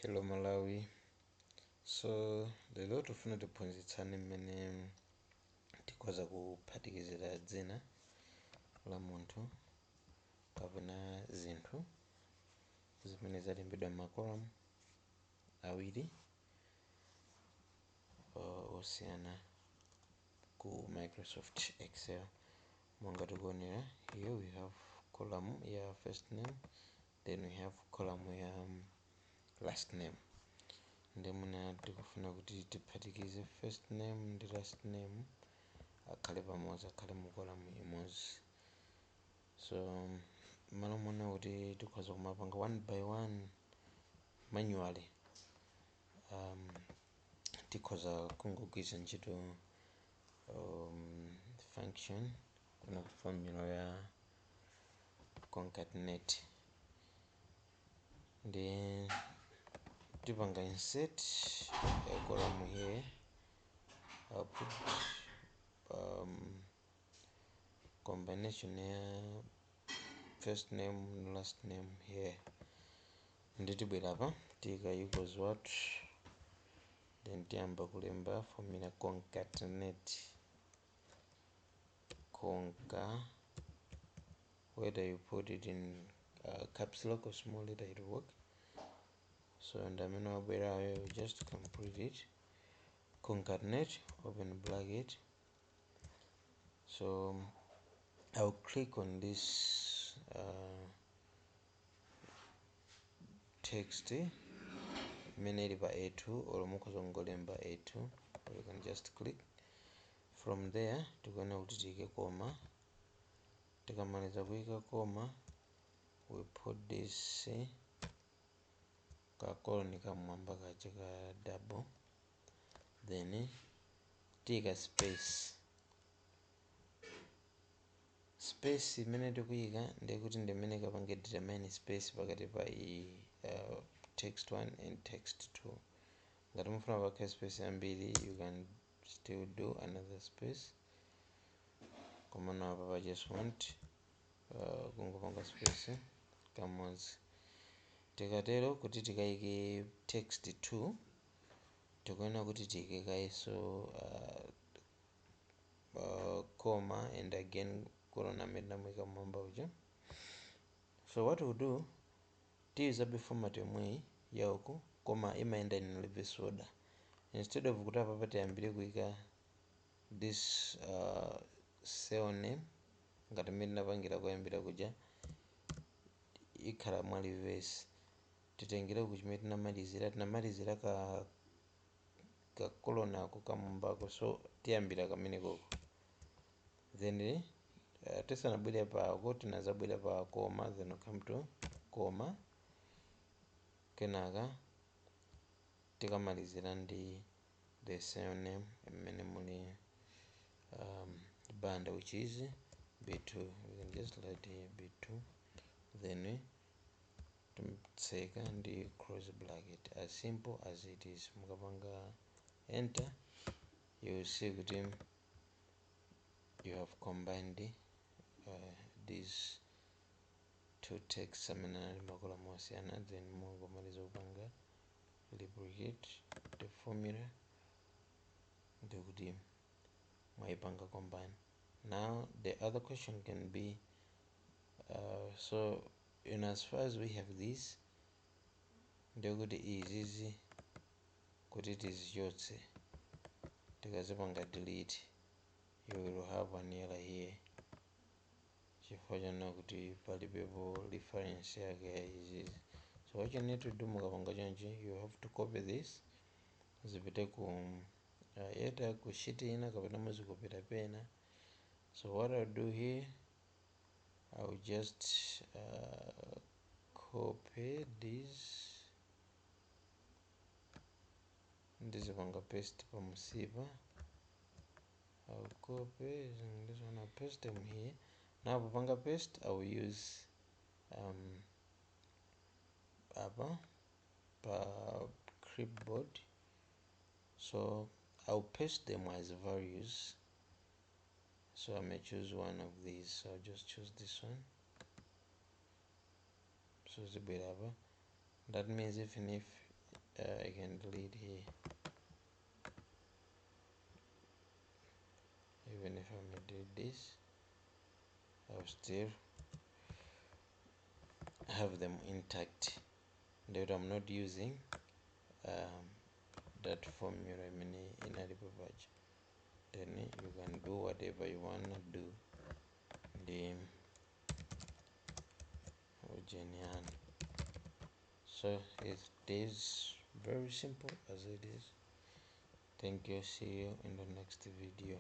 Hello Malawi. So lero tifuna tiphunzitsane mmene tikhoza kuphatikizira dzina la munthu kapena zinthu zimene zalembedwa m'ma column awiri osiyana ku Microsoft Excel. Monga tikuonera, here we have column ya first name, then we have column ya last name. Ndi mwina tikufuna kuti tiphatikize first name ndi last name akhale pamodzi, akhale mu column imodzi. So malo mona kuti tikhoza kumapanga one by one manually, tikhoza kungogwiritsa ntchito function kuna formula ya concatenate. Ndi tipanga insert a column here. I'll put combination ya first name and last name here. Ndi tibwera apa, tiyika equals what, then tiyamba kulemba formula concatenate, conca, whether you put it in caps lock or small letter, it will work. So and amene wabwerayo, you just complete it, concatenate, open bracket. So I'll click on this text imene ili pa A2, or mukhoza kungolemba A2, or you can just click from there. Tikuona kuti tiyike comma. Tikamaliza kuyika comma, we put this ka colon kamwamba kaja ka double, then tiyika space. Space imene tikuyika ndikuti ndimene kapange determine space pakati pa iyi text 1 and text 2. Ngati mufuna pakhale space yambiri, you can still do another space, komano apa pa just want kungopanga space kamodzi. Tikatero kuti tikayike text 2, tikuona kuti tiyike kayenso comma and again colon amene tinamuyika mmwamba uja. So what we'll do, tiyuzabe format yomweyi yauku, koma imayenda in reverse order. Instead of kuti apapa tiyambire kuyika this cell name ngati mmene tinapangira kuyambira kuja, ikhala mwa reverse. Titengere ku chimene tinamalizira, tinamalizira ka colon ako kamwambako, so tiyambira kamene koko. Then tisanabwere pako, tinazabwera pa comma, then we come to comma, kenaka tikamalizira ndi the cell name imene muli Banda, which is B2. We can just write here B2, then titseka ndi close bracket, as simple as it is. Mukapanga enter, you will see kuti you have combined these two texts amene ali ma column osiyana. Then mungomaliza kupanga replicate the formula, ndikuti mwayipanga combine. Now the other question can be, so in as far as we have this, ndikuti izizi kuti tizichotse, tikazipanga delete, you will have an error here, chifukwa chonena kuti palibepo reference yake ya izizi. So what you need to do, mukapanga chonchi, you have to copy this, zipite ku either ku sheet ina kapena muzikopera pena. So what I'll do here, I'll just copy this, ndizipanga paste pamusipa. I'll copy this one, I'll paste them here. Now popanga paste, I will use apa pa clipboard, so I'll paste them as values. So I may choose one of these, so I'll just choose this one. So zibwera apa. That means even if I can delete here, even if I may delete this, I'll still have them intact. That I'm not using that formula imene inalipo paja. Then you can do whatever you want to do. The Genian. So it is very simple as it is. Thank you. See you in the next video.